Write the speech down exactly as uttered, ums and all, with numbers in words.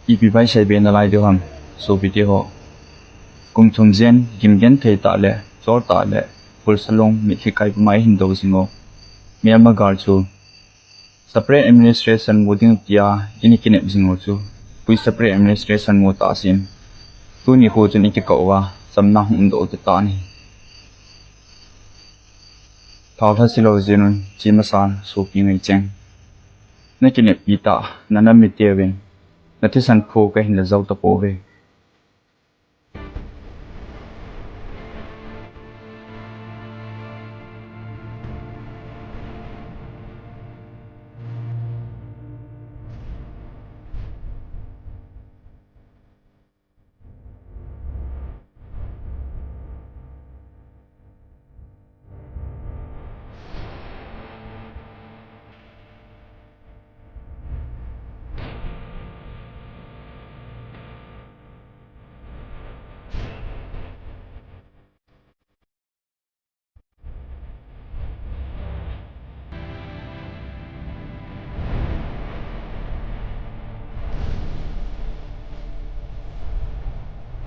Ipi vaichai be nalai diu ham, sopite ho. Kum thum jen, gimgenthei tah le, chol tah le, phulsa long, mitlhi kai puma ihin dou jing u. Myanmar gal chu separate administration mu ding tia ini kinep jing u chu, koi separate administration mu tah jeh in, tuni kho chun ikikah uva, chamna hung doh te tan ahi. Thaolha silou jeh un, chima san, sopi ngaicheng. Nakineppi tah, nanam mite uvin, nathisan phu kahin la jou tapouve.